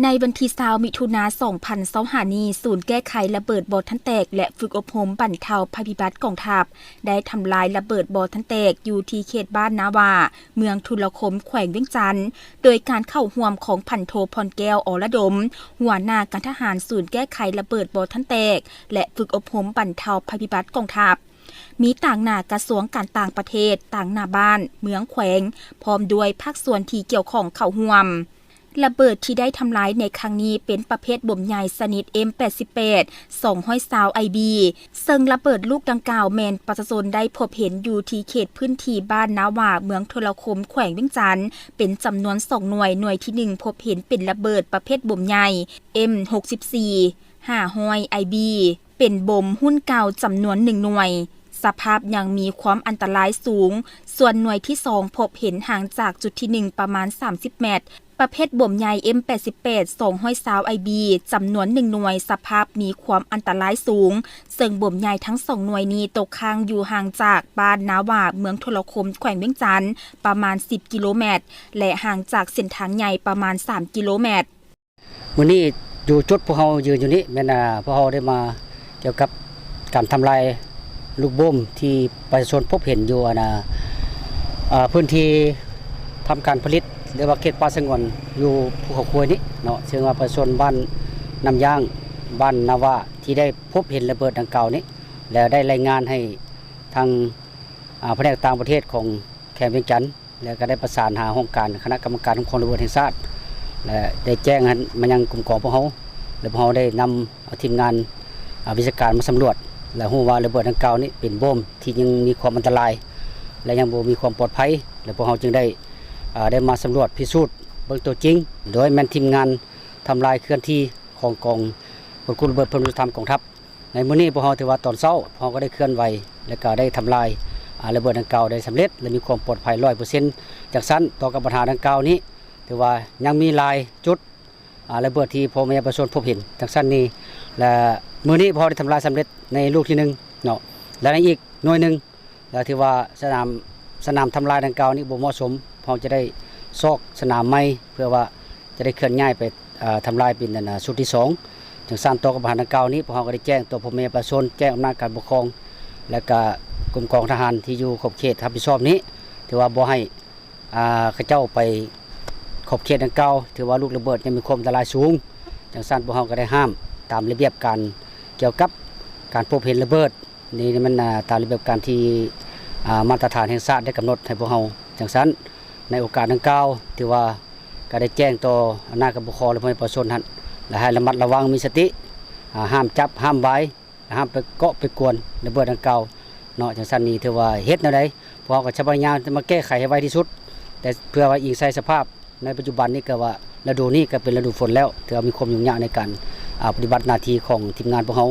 ໃນວັນທີຊາວ ມິຖຸນາ ສອງພັນຊາວຫ້ານີ້, ສູນແກ້ໄຂລະເບີດບໍ່ທັນແຕກ ແລະ ຝຶກອົບຮົມບັນເທົາໄພພິບັດກອງທັບ ໄດ້ທຳລາຍລະເບີດບໍ່ທັນແຕກຢູ່ທີ່ເຂດບ້ານນາຫວ້າ ເມືອງທຸລະຄົມ ແຂວງວຽງຈັນ, ໂດຍການເຂົ້າຮ່ວມຂອງພັນໂທ ພອນແກ້ວ ອລະດົມ ຫົວໜ້າການທະຫານສູນແກ້ໄຂລະເບີດບໍ່ທັນແຕກ ແລະ ຝຶກອົບຮົມບັນເທົາໄພພິບັດກອງທັບ. ມີຕາງໜ້າກະຊວງການຕ່າງປະເທດ, ຕາງໜ້າບ້ານ, ເມືອງ, ແຂວງ ພ້ອມດ້ວຍພາກສ່ວນທີ່ກ່ຽວຂ້ອງເຂົ້າຮ່ວມ. ລະເບີດທີ່ໄດ້ທຳລາຍໃນຄັ້ງນີ້ເປັນປະເພດບົມໃຫຍ່ຊະນິດ ເອັມ ແປດສິບແປດ ສອງຮ້ອຍຊາວ ໄອບີ ເຊິ່ງລະເບີດລູກດັ່ງກ່າວແມ່ນປະຊາຊົນໄດ້ພົບເຫັນຢູ່ທີ່ເຂດພື້ນທີ່ບ້ານນາຫວ້າ ເມືອງທຸລະຄົມ ແຂວງວຽງຈັນ ເປັນຈຳນວນສອງໜ່ວຍ, ໜ່ວຍທີໜຶ່ງພົບເຫັນເປັນລະເບີດປະເພດບົມໃຫຍ່ ເອັມ ຫົກສິບສີ່ ຫ້າຮ້ອຍ ໄອບີ ເປັນບົມຮຸ່ນເກົ່າຈຳນວນໜຶ່ງໜ່ວຍ, ສະພາບຍັງມີຄວາມອັນຕະລາຍສູງ, ສ່ວນໜ່ວຍທີສອງພົບເຫັນຫ່າງຈາກຈຸດທີໜຶ່ງປະມານສາມສິບແມັດ. ປະເພດບົມໃຫຍ່ ເອັມ ແປດສິບແປດ ສອງຮ້ອຍຊາວ ໄອບີ ຈຳນວນໜຶ່ງໜ່ວຍ ສະພາບມີຄວາມອັນຕະລາຍສູງ, ເຊິ່ງບົມໃຫຍ່ທັງສອງໜ່ວຍນີ້ຕົກຄ້າງຢູ່ຫ່າງຈາກບ້ານນາຫວ້າ ເມືອງທຸລະຄົມ ແຂວງວຽງຈັນ ປະມານສິບກິໂລແມັດ ແລະ ຫ່າງຈາກເສັ້ນທາງໃຫຍ່ປະມານສາມກິໂລແມັດ. ມື້ນີ້ຢູ່ຈຸດພວກເຮົາຢືນຢູ່ນີ້ແມ່ນ ອາ ພວກເຮົາໄດ້ມາກ່ຽວກັບການທຳລາຍລູກໂບມທີ່ປະຊາຊົນພົບເຫັນຢູ່ ອັນ ອາ ອາ ພື້ນທີ່ທຳການຜະລິດ ຫຼືວ່າເຂດປ່າສະຫງວນຢູ່ພູເຂົາຄວາຍນີ້ເນາະ, ເຊິ່ງວ່າປະຊາຊົນບ້ານນ້ຳຢາງ ບ້ານນາຫວ້າ ທີ່ໄດ້ພົບເຫັນລະເບີດດັ່ງກ່າວນີ້ ແລ້ວໄດ້ລາຍງານໃຫ້ທາງ ອາ ພະແນກຕ່າງປະເທດຂອງແຂວງວຽງຈັນ ແລະ ກໍໄດ້ປະສານຫາຫ້ອງການຄະນະກຳມະການຄຸ້ມຄອງລະເບີດແຫ່ງຊາດ ແລະ ໄດ້ແຈ້ງມາຍັງກຸ່ມກອງພວກເຮົາ ແລະ ພວກເຮົາໄດ້ນຳທີມງານ ອາ ວິຊາການມາສຳຫຼວດ ແລະ ຮູ້ວ່າລະເບີດດັ່ງກ່າວນີ້ເປັນໂບມທີ່ຍັງມີຄວາມອັນຕະລາຍ ແລະ ຍັງບໍ່ມີຄວາມປອດໄພ ແລະ ພວກເຮົາຈຶ່ງໄດ້ ອາ ໄດ້ມາສຳຫຼວດພິສູດເບິ່ງຕົວຈິງ ໂດຍແມ່ນທີມງານທຳລາຍເຄື່ອນທີ່ຂອງກອງກວດຄຸມລະເບີດເພີ່ມລະດັບກອງທັບ. ໃນມື້ນີ້ພວກເຮົາຖືວ່າຕອນເຊົ້າ ພວກເຮົາກໍໄດ້ເຄື່ອນໄຫວ ແລະ ກໍໄດ້ທຳລາຍ ອາ ລະເບີດດັ່ງກ່າວໄດ້ສຳເລັດ ແລະ ມີຄວາມປອດໄພຮ້ອຍເປີເຊັນ. ຈັ່ງຊັ້ນ ຕໍ່ກັບບັນຫາດັ່ງກ່າວນີ້ ຖືວ່າຍັງມີຫຼາຍຈຸດ ອາ ລະເບີດທີ່ພໍ່ແມ່ປະຊາຊົນພົບເຫັນຈັ່ງຊັ້ນນີ້ ແລະ ມື້ນີ້ພວກເຮົາໄດ້ທຳລາຍສຳເລັດໃນລູກທີໜຶ່ງເນາະ ແລະ ໃນອີກໜ່ວຍໜຶ່ງ ແລະ ຖືວ່າສະໜາມ ສະໜາມທຳລາຍດັ່ງກ່າວນີ້ບໍ່ເໝາະສົມ, ເຮົາຈະໄດ້ຊອກສະໜາມໃໝ່ ເພື່ອວ່າຈະໄດ້ເຄື່ອນຍ້າຍໄປ ເອີ ທຳລາຍເປັນ ອັນ ຊຸດທີສອງ. ຈັ່ງຊັ້ນ ຕໍ່ກັບບັນຫາດັ່ງກ່າວນີ້ ພວກເຮົາກໍໄດ້ແຈ້ງຕໍ່ພໍ່ແມ່ປະຊາຊົນ, ແຈ້ງອຳນາດການປົກຄອງ ແລະ ກະກົມກອງທະຫານທີ່ຢູ່ຂອບເຂດຮັບຜິດຊອບນີ້ ຖືວ່າບໍ່ໃຫ້ ອາ ເຂົາເຈົ້າໄປຂອບເຂດດັ່ງກ່າວ, ຖືວ່າລູກລະເບີດຍັງມີຄວາມອັນຕະລາຍສູງ. ຈັ່ງຊັ້ນ ພວກເຮົາກໍໄດ້ຫ້າມຕາມລະບຽບການກ່ຽວກັບການພົບເຫັນລະເບີດ. ນີ້ມັນ ອາ ຕາມລະບຽບການທີ່ ອາ ມາດຕະຖານແຫ່ງຊາດໄດ້ກຳນົດໃຫ້ພວກເຮົາ. ຈັ່ງຊັ້ນ ໃນໂອກາດດັ່ງກ່າວ ຖືວ່າກໍໄດ້ແຈ້ງຕໍ່ອຳນາດການປົກຄອງ ແລະ ພໍ່ແມ່ປະຊາຊົນຫັ້ນ ແລະ ໃຫ້ລະມັດລະວັງ ມີສະຕິ ອາ ຫ້າມຈັບ ຫ້າມບາຍ ຫ້າມໄປເກາະໄປກວນລະເບີດດັ່ງກ່າວເນາະ. ຈັ່ງຊັ້ນນີ້ຖືວ່າເຮັດແນວໃດ ພວກເຮົາກໍຈະພະຍາຍາມຈະມາແກ້ໄຂໃຫ້ໄວທີ່ສຸດ, ແຕ່ເພື່ອວ່າອີງໃສ່ສະພາບໃນປັດຈຸບັນນີ້ ກໍວ່າລະດູນີ້ກໍເປັນລະດູຝົນແລ້ວ ຖືວ່າມີຄວາມຫຍຸ້ງຍາກໃນການ ອາ ປະຕິບັດໜ້າທີ່ຂອງທີມງານພວກເຮົາ.